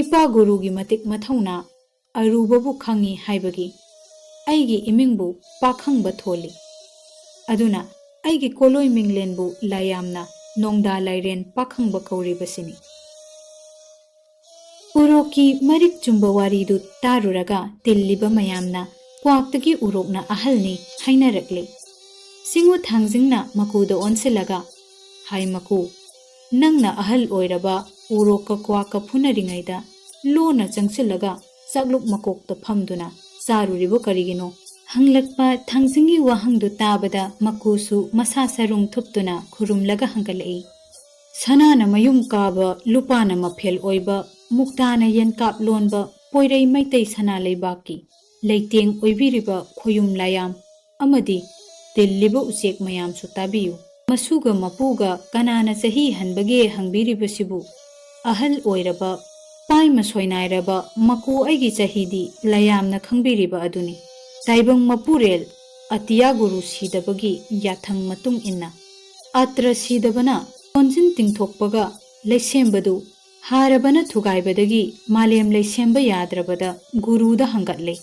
ꯏꯄꯥ ꯒꯨꯔꯨꯒꯤ ꯃꯇꯤꯛ ꯃꯊꯧꯅꯥ ꯑꯔꯨꯕꯕꯨ ꯈꯪꯏ ꯍꯥꯏꯕꯒꯤ ꯑꯩꯒꯤ ꯏꯃꯤꯡꯕꯨ ꯄꯥꯈꯪꯕ ꯊꯣꯜꯂꯤ꯫ ꯑꯗꯨꯅ ꯑꯩꯒꯤ ꯀꯣꯂꯣꯏ ꯃꯤꯡꯂꯦꯟꯕꯨ ꯂꯥꯏꯌꯥꯝꯅ ꯅꯣꯡꯗꯥ ꯂꯥꯏꯔꯦꯟ ꯄꯥꯈꯪꯕ ꯀꯧꯔꯤꯕꯁꯤꯅꯤ"꯫ ꯎꯔꯣꯛꯀꯤ ꯃꯔꯤꯛ ꯆꯨꯝꯕ ꯋꯥꯔꯤꯗꯨ ꯇꯥꯔꯨꯔꯒ ꯇꯤꯜꯂꯤꯕ ꯃꯌꯥꯝꯅ ꯀ꯭ꯋꯥꯛꯇꯒꯤ ꯎꯔꯣꯛꯅ ꯑꯍꯜꯅꯤ ꯍꯥꯏꯅꯔꯛꯂꯤ꯫ ꯆꯤꯡꯉꯨ ꯊꯥꯡꯖꯤꯡꯅ ꯃꯀꯨꯗ ꯑꯣꯟꯁꯤꯜꯂꯒ, "ꯍꯥꯏ ꯃꯀꯨ, ꯅꯪꯅ ꯑꯍꯜ ꯑꯣꯏꯔꯕ ꯎꯔꯣꯛꯀ ꯀ꯭ꯋꯥꯛꯀ ꯐꯨꯅꯔꯤꯉꯩꯗ ꯂꯣꯟꯅ ꯆꯪꯁꯤꯜꯂꯒ ꯆꯥꯛꯂꯨꯛ ꯃꯀꯣꯛꯇ ꯐꯝꯗꯨꯅ ꯆꯥꯔꯨꯔꯤꯕ ꯀꯔꯤꯒꯤꯅꯣ? ꯍꯪꯂꯛꯄ ꯊꯥꯡꯖꯤꯡꯒꯤ ꯋꯥꯍꯪꯗꯨ ꯇꯥꯕꯗ ꯃꯀꯨꯁꯨ ꯃꯁꯥ ꯁꯔꯨꯡ ꯊꯨꯞꯇꯨꯅ ꯈꯨꯔꯨꯝꯂꯒ ꯍꯪꯒꯠꯂꯛꯏ꯫ ꯁꯅꯥꯅ ꯃꯌꯨꯝ ꯀꯥꯕ, ꯂꯨꯄꯥꯅ ꯃꯐꯦꯜ ꯑꯣꯏꯕ, ꯃꯨꯛꯇꯥꯅ ꯌꯦꯟꯀꯥꯞ ꯂꯣꯟꯕ ꯄꯣꯏꯔꯩ ꯃꯩꯇꯩ ꯁꯅꯥ ꯂꯩꯕꯥꯛꯀꯤ ꯂꯩꯇꯦꯡ ꯑꯣꯏꯕꯤꯔꯤꯕ ꯈꯣꯌꯨꯝ ꯂꯥꯌꯥꯝ ꯑꯃꯗꯤ ꯇꯤꯜꯂꯤꯕ ꯎꯆꯦꯛ ꯃꯌꯥꯝꯁꯨ ꯇꯥꯕꯤꯌꯨ꯫ ꯃꯁꯨꯒ ꯃꯄꯨꯒ ꯀꯅꯥꯅ ꯆꯍꯤ ꯍꯟꯕꯒꯦ ꯍꯪꯕꯤꯔꯤꯕꯁꯤꯕꯨ, ꯑꯍꯜ ꯑꯣꯏꯔꯕ, ꯄꯥꯏꯃ ꯁꯣꯏꯅꯥꯏꯔꯕ ꯃꯀꯨ ꯑꯩꯒꯤ ꯆꯍꯤꯗꯤ ꯂꯌꯥꯝꯅ ꯈꯪꯕꯤꯔꯤꯕ ꯑꯗꯨꯅꯤ꯫ ꯇꯥꯏꯕꯪ ꯃꯄꯨꯔꯦꯜ ꯑꯇꯤꯌꯥ ꯒꯨꯔꯨ ꯁꯤꯗꯕꯒꯤ ꯌꯥꯊꯪ ꯃꯇꯨꯡ ꯏꯟꯅ, ꯑꯇ꯭ꯔ ꯁꯤꯗꯕꯅ ꯀꯣꯟꯖꯤꯟ ꯇꯤꯡꯊꯣꯛꯄꯒ ꯂꯩꯁꯦꯝꯕꯗꯨ ꯍꯥꯔꯕꯅ ꯊꯨꯒꯥꯏꯕꯗꯒꯤ ꯃꯥꯂꯦꯝ ꯂꯩꯁꯦꯝꯕ ꯌꯥꯗ꯭ꯔꯕꯗ ꯒꯨꯔꯨꯗ ꯍꯪꯒꯠꯂꯦ꯫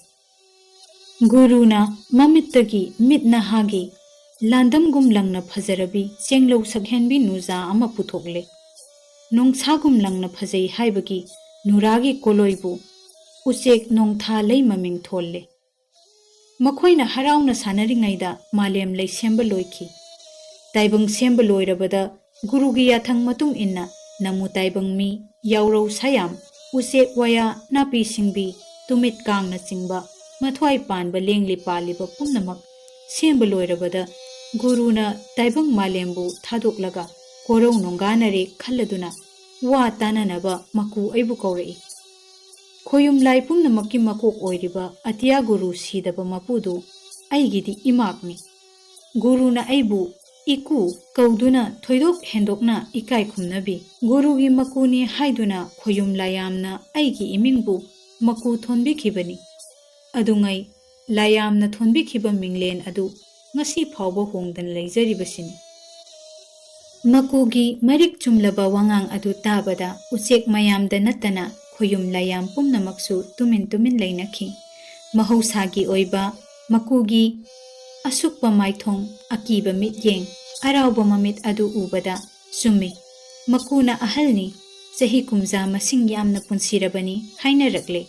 ꯒꯨꯔꯨꯅ ꯃꯃꯤꯠꯇꯒꯤ ꯃꯤꯠ ꯅꯍꯥꯒꯤ ꯂꯥꯟꯗꯝꯒꯨꯝ ꯂꯪꯅ ꯐꯖꯔꯕꯤ ꯆꯦꯡꯂꯧ ꯁꯛꯍꯦꯟꯕꯤ ꯅꯨꯖꯥ ꯑꯃ ꯄꯨꯊꯣꯛꯂꯦ꯫ ꯅꯣꯡꯁꯥꯒꯨꯝ ꯂꯪꯅ ꯐꯖꯩ ꯍꯥꯏꯕꯒꯤ ꯅꯨꯔꯥꯒꯤ ꯀꯣꯂꯣꯏꯕꯨ ꯎꯆꯦꯛ ꯅꯣꯡꯊꯥ ꯂꯩ ꯃꯃꯤꯡ ꯊꯣꯜꯂꯦ꯫ ꯃꯈꯣꯏꯅ ꯍꯔꯥꯎꯅ ꯁꯥꯟꯅꯔꯤꯉꯩꯗ ꯃꯥꯂꯦꯝ ꯂꯩꯁꯦꯝꯕ ꯂꯣꯏꯈꯤ꯫ ꯇꯥꯏꯕꯪ ꯁꯦꯝꯕ ꯂꯣꯏꯔꯕꯗ ꯒꯨꯔꯨꯒꯤ ꯌꯥꯊꯪ ꯃꯇꯨꯡ ꯏꯟꯅ ꯅꯃꯨ ꯇꯥꯏꯕꯪ ꯃꯤ, ꯌꯥꯎꯔꯧ ꯁꯥꯌꯥꯝ, ꯎꯆꯦꯛ ꯋꯥꯌꯥ, ꯅꯥꯄꯤ ꯁꯤꯡꯕꯤ, ꯇꯨꯃꯤꯠ ꯀꯥꯡꯅꯆꯤꯡꯕ ꯃꯊ꯭ꯋꯥꯏ ꯄꯥꯟꯕ ꯂꯦꯡꯂꯤ ꯄꯥꯜꯂꯤꯕ ꯄꯨꯝꯅꯃꯛ ꯁꯦꯝꯕ ꯂꯣꯏꯔꯕꯗ ꯒꯨꯔꯨꯅ ꯇꯥꯏꯕꯪ ꯃꯥꯂꯦꯝꯕꯨ ꯊꯥꯗꯣꯛꯂꯒ ꯀꯣꯔꯧ ꯅꯣꯡꯒꯥꯅꯔꯦ ꯈꯜꯂꯗꯨꯅ ꯋꯥ ꯇꯥꯅꯅꯕ ꯃꯀꯨ ꯑꯩꯕꯨ ꯀꯧꯔꯛꯏ꯫ ꯈꯣꯌꯨꯝ ꯂꯥꯏ ꯄꯨꯝꯅꯃꯛꯀꯤ ꯃꯀꯣꯛ ꯑꯣꯏꯔꯤꯕ ꯑꯇꯤꯌꯥ ꯒꯨꯔꯨ ꯁꯤꯗꯕ ꯃꯄꯨꯗꯨ ꯑꯩꯒꯤꯗꯤ ꯏꯃꯥꯛꯅꯤ꯫ ꯒꯨꯔꯨꯅ ꯑꯩꯕꯨ ꯏꯀꯨ ꯀꯧꯗꯨꯅ ꯊꯣꯏꯗꯣꯛ ꯍꯦꯟꯗꯣꯛꯅ ꯏꯀꯥꯏ ꯈꯨꯝꯅꯕꯤ꯫ ꯒꯨꯔꯨꯒꯤ ꯃꯀꯨꯅꯤ ꯍꯥꯏꯗꯨꯅ ꯈꯣꯌꯨꯝ ꯂꯥꯌꯥꯝꯅ ꯑꯩꯒꯤ ꯏꯃꯤꯡꯕꯨ ꯃꯀꯨ ꯊꯣꯟꯕꯤꯈꯤꯕꯅꯤ꯫ ꯑꯗꯨꯉꯩ ꯂꯥꯌꯥꯝꯅ ꯊꯣꯟꯕꯤꯈꯤꯕ ꯃꯤꯡꯂꯦꯟ ꯑꯗꯨ ꯉꯁꯤ ꯐꯥꯎꯕ ꯍꯣꯡꯗꯅ ꯂꯩꯖꯔꯤꯕꯁꯤꯅꯤ꯫ ꯃꯀꯨꯒꯤ ꯃꯔꯤꯛ ꯆꯨꯝꯂꯕ ꯋꯥꯉꯥꯡ ꯑꯗꯨ ꯇꯥꯕꯗ ꯎꯆꯦꯛ ꯃꯌꯥꯝꯗ ꯅꯠꯇꯅ ꯈꯣꯌꯨꯝ ꯂꯥꯌꯥꯝ ꯄꯨꯝꯅꯃꯛꯁꯨ ꯇꯨꯃꯤꯟ ꯇꯨꯃꯤꯟ ꯂꯩꯅꯈꯤ꯫ ꯃꯍꯧꯁꯥꯒꯤ ꯑꯣꯏꯕ ꯃꯀꯨꯒꯤ ꯑꯁꯨꯛꯄ ꯃꯥꯏꯊꯣꯡ, ꯑꯀꯤꯕ ꯃꯤꯠꯌꯦꯡ, ꯑꯔꯥꯎꯕ ꯃꯃꯤꯠ ꯑꯗꯨ ꯎꯕꯗ, ꯆꯨꯝꯃꯤ, ꯃꯀꯨꯅ ꯑꯍꯜꯅꯤ, ꯆꯍꯤ ꯀꯨꯝꯖꯥ ꯃꯁꯤꯡ ꯌꯥꯝꯅ ꯄꯨꯟꯁꯤꯔꯕꯅꯤ ꯍꯥꯏꯅꯔꯛꯂꯦ꯫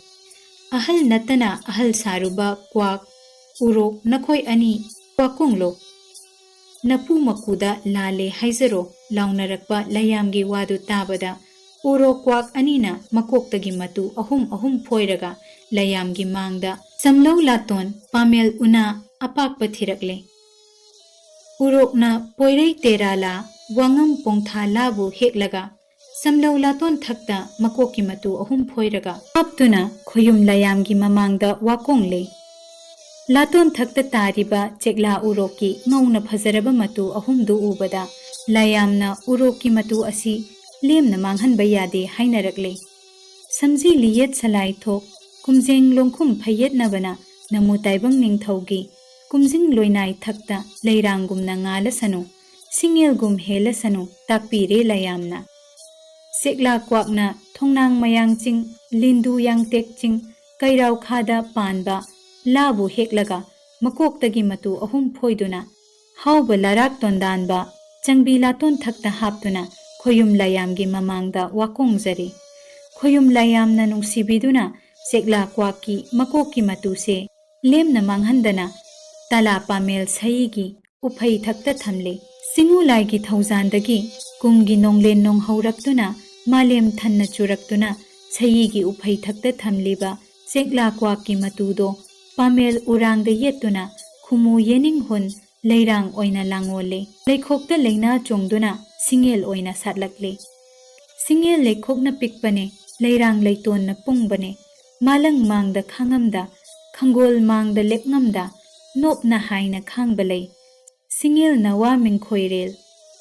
ꯑꯍꯜ ꯅꯠꯇꯅ ꯑꯍꯜ ꯁꯥꯔꯨꯕ ꯀ꯭ꯋꯥꯛ, ꯎꯔꯣꯛ, ꯅꯈꯣꯏ ꯑꯅꯤ ꯀ꯭ꯋꯥꯛꯀꯣꯡꯂꯣ? ꯅꯄꯨ ꯃꯀꯨꯗ ꯂꯥꯜꯂꯦ ꯍꯥꯏꯖꯔꯣ ꯂꯥꯎꯅꯔꯛꯄ ꯂꯥꯌꯥꯝꯒꯤ ꯋꯥꯗꯨ ꯇꯥꯕꯗ ꯎꯔꯣꯛ ꯀ꯭ꯋꯥꯛ ꯑꯅꯤꯅ ꯃꯀꯣꯛꯇꯒꯤ ꯃꯇꯨ ꯑꯍꯨꯝ ꯑꯍꯨꯝ ꯐꯣꯏꯔꯒ ꯂꯩꯌꯥꯝꯒꯤ ꯃꯥꯡꯗ ꯁꯝꯂꯧ ꯂꯥꯇꯣꯟ ꯄꯥꯃꯦꯜ ꯎꯅꯥ ꯑꯄꯥꯛꯄ ꯊꯤꯔꯛꯂꯦ꯫ ꯎꯔꯣꯛꯅ ꯄꯣꯏꯔꯩ ꯇꯦꯔꯥ ꯂꯥ, ꯋꯥꯉꯝ ꯄꯣꯡꯊꯥ ꯂꯥꯕꯨ ꯍꯦꯛꯂꯒ ꯁꯝꯂꯧ ꯂꯥꯇꯣꯟ ꯊꯛꯇ ꯃꯀꯣꯛꯀꯤ ꯃꯇꯨ ꯑꯍꯨꯝ ꯐꯣꯏꯔꯒ ꯍꯥꯞꯇꯨꯅ ꯈꯣꯌꯨꯝ ꯂꯥꯌꯥꯝꯒꯤ ꯃꯃꯥꯡꯗ ꯋꯥꯀꯣꯡꯂꯦ꯫ ꯂꯥꯇꯣꯟ ꯊꯛꯇ ꯇꯥꯔꯤꯕ ꯆꯦꯛꯂꯥ ꯎꯔꯣꯛꯀꯤ ꯉꯧꯅ ꯐꯖꯔꯕ ꯃꯇꯨ ꯑꯍꯨꯝꯗꯨ ꯎꯕꯗ ꯂꯥꯌꯥꯝꯅ ꯎꯔꯣꯛꯀꯤ ꯃꯇꯨ ꯑꯁꯤ ꯂꯦꯝꯅ ꯃꯥꯡꯍꯟꯕ ꯌꯥꯗꯦ ꯍꯥꯏꯅꯔꯛꯂꯦ꯫ ꯁꯝꯖꯤ ꯂꯤꯌꯦꯠ ꯁꯂꯥꯏ ꯊꯣꯛ, ꯀꯨꯝꯖꯦꯡ ꯂꯣꯡꯈꯨꯝ ꯐꯩꯌꯦꯠꯅꯕꯅ ꯅꯃꯨ ꯇꯥꯏꯕꯪ ꯅꯤꯡꯊꯧꯒꯤ ꯀꯨꯝꯖꯤꯡ ꯂꯣꯏꯅꯥꯏ ꯊꯛꯇ ꯂꯩꯔꯥꯡꯒꯨꯝꯅ ꯉꯥꯜꯂꯁꯅꯨ, ꯁꯤꯡꯉꯦꯜꯒꯨꯝ ꯍꯦꯜꯂꯁꯅꯨ ꯇꯥꯛꯄꯤꯔꯦ ꯂꯥꯌꯥꯝꯅ꯫ ꯁꯦꯛꯂꯥ ꯀ꯭ꯋꯥꯛꯅ ꯊꯣꯡꯅꯥꯡ ꯃꯌꯥꯡ ꯆꯤꯡ, ꯂꯤꯟꯗꯨ ꯌꯥꯡꯇꯦꯛ ꯆꯤꯡ, ꯀꯩꯔꯥꯎꯈꯥꯗ ꯄꯥꯟꯕ ꯂꯥꯕꯨ ꯍꯦꯛꯂꯒ ꯃꯀꯣꯛꯇꯒꯤ ꯃꯇꯨ ꯑꯍꯨꯝ ꯐꯣꯏꯗꯨꯅ ꯍꯥꯎꯕ ꯂꯥꯔꯥꯛ ꯇꯣꯟꯗꯥꯟꯕ ꯆꯪꯕꯤ ꯂꯥꯇꯣꯟ ꯊꯛꯇ ꯍꯥꯞꯇꯨꯅ ꯈꯣꯌꯨꯝ ꯂꯥꯌꯥꯝꯒꯤ ꯃꯃꯥꯡꯗ ꯋꯥꯀꯣꯡꯖꯔꯤ꯫ ꯈꯣꯌꯨꯝ ꯂꯥꯌꯥꯝꯅ ꯅꯨꯡꯁꯤꯕꯤꯗꯨꯅ ꯆꯦꯛꯂꯥ ꯀ꯭ꯋꯥꯛꯀꯤ ꯃꯀꯣꯛꯀꯤ ꯃꯇꯨꯁꯦ ꯂꯦꯝꯅ ꯃꯥꯡꯍꯟꯗꯅ ꯇꯂꯥ ꯄꯥꯃꯦꯜ ꯁꯌꯤꯒꯤ ꯎꯐꯩ ꯊꯛꯇ ꯊꯝꯂꯤ꯫ ꯁꯤꯡꯉꯨ ꯂꯥꯏꯒꯤ ꯊꯧꯖꯥꯟꯗꯒꯤ ꯀꯨꯝꯒꯤ ꯅꯣꯡꯂꯦꯟ ꯅꯣꯡ ꯍꯧꯔꯛꯇꯨꯅ ꯃꯥꯂꯦꯝ ꯊꯟꯅ ꯆꯨꯔꯛꯇꯨꯅ ꯁꯌꯤꯒꯤ ꯎꯐꯩ ꯊꯛꯇ ꯊꯝꯂꯤꯕ ꯆꯦꯛꯂꯥ ꯀ꯭ꯋꯥꯛꯀꯤ ꯃꯇꯨꯗꯣ ꯄꯥꯃꯦꯜ ꯎꯔꯥꯡꯗ ꯌꯦꯠꯇꯨꯅ ꯈꯨꯃꯨ ꯌꯦꯅꯤꯡ ꯍꯨꯟ ꯂꯩꯔꯥꯡ ꯑꯣꯏꯅ ꯂꯥꯡꯉꯣꯜꯂꯤ꯫ ꯂꯩꯈꯣꯛꯇ ꯂꯩꯅꯥ ꯆꯣꯡꯗꯨꯅ ꯁꯤꯡꯉꯦꯜ ꯑꯣꯏꯅ ꯁꯥꯠꯂꯛꯂꯤ꯫ ꯁꯤꯡꯉꯦꯜ ꯂꯩꯈꯣꯛꯅ ꯄꯤꯛꯄꯅꯦ, ꯂꯩꯔꯥꯡ ꯂꯩꯇꯣꯟꯅ ꯄꯨꯡꯕꯅꯦ, ꯃꯥꯂꯪ ꯃꯥꯡꯗ ꯈꯥꯡꯉꯝꯗ, ꯈꯪꯒꯣꯜ ꯃꯥꯡꯗ ꯂꯦꯞꯉꯝꯗ, ꯅꯣꯞꯅ ꯍꯥꯏꯅ ꯈꯥꯡꯕ ꯂꯩ꯫ ꯁꯤꯡꯉꯦꯜ ꯅꯋꯥ ꯃꯤꯡꯈꯣꯏꯔꯦꯜ,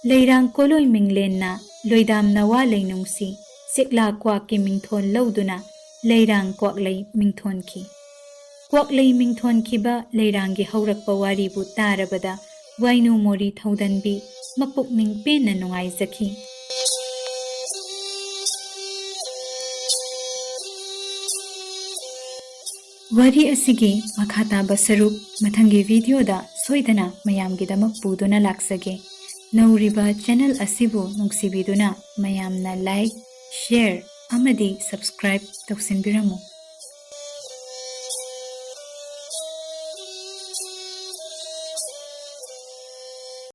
ꯂꯩꯔꯥꯡ ꯀꯣꯂꯣꯏ ꯃꯤꯡꯂꯦꯟꯅ ꯂꯣꯏꯗꯥꯝ ꯅꯋꯥ ꯂꯩꯅꯨꯡꯁꯤ, ꯆꯦꯛꯂꯥ ꯀ꯭ꯋꯥꯛꯀꯤ ꯃꯤꯡꯊꯣꯜ ꯂꯧꯗꯨꯅ ꯂꯩꯔꯥꯡ ꯀ꯭ꯋꯥꯛꯂꯩ ꯃꯤꯡꯊꯣꯟꯈꯤ꯫ ꯀ꯭ꯋꯥꯛꯂꯩ ꯃꯤꯡꯊꯣꯟꯈꯤꯕ ꯂꯩꯔꯥꯡꯒꯤ ꯍꯧꯔꯛꯄ ꯋꯥꯔꯤꯕꯨ ꯇꯥꯔꯕꯗ ꯋꯥꯏꯅꯨ ꯃꯣꯔꯤ ꯊꯧꯗꯟꯕꯤ ꯃꯄꯨꯛꯅꯤꯡ ꯄꯦꯟꯅ ꯅꯨꯡꯉꯥꯏꯖꯈꯤ꯫ ꯋꯥꯔꯤ ꯑꯁꯤꯒꯤ ꯃꯈꯥ ꯇꯥꯕ ꯁꯔꯨꯛ ꯃꯊꯪꯒꯤ ꯚꯤꯗꯤꯑꯣꯗ ꯁꯣꯏꯗꯅ ꯃꯌꯥꯝꯒꯤꯗꯃꯛ ꯄꯨꯗꯨꯅ ꯂꯥꯛꯆꯒꯦ꯫ ꯅꯧꯔꯤꯕ ꯆꯦꯅꯦꯜ ꯑꯁꯤꯕꯨ ꯅꯨꯡꯁꯤꯕꯤꯗꯨꯅ ꯃꯌꯥꯝꯅ ꯂꯥꯏꯛ, ꯁꯦꯌꯔ ꯑꯃꯗꯤ ꯁꯕꯁꯀ꯭ꯔꯥꯏꯕ ꯇꯧꯁꯤꯟꯕꯤꯔꯝꯃꯨ꯫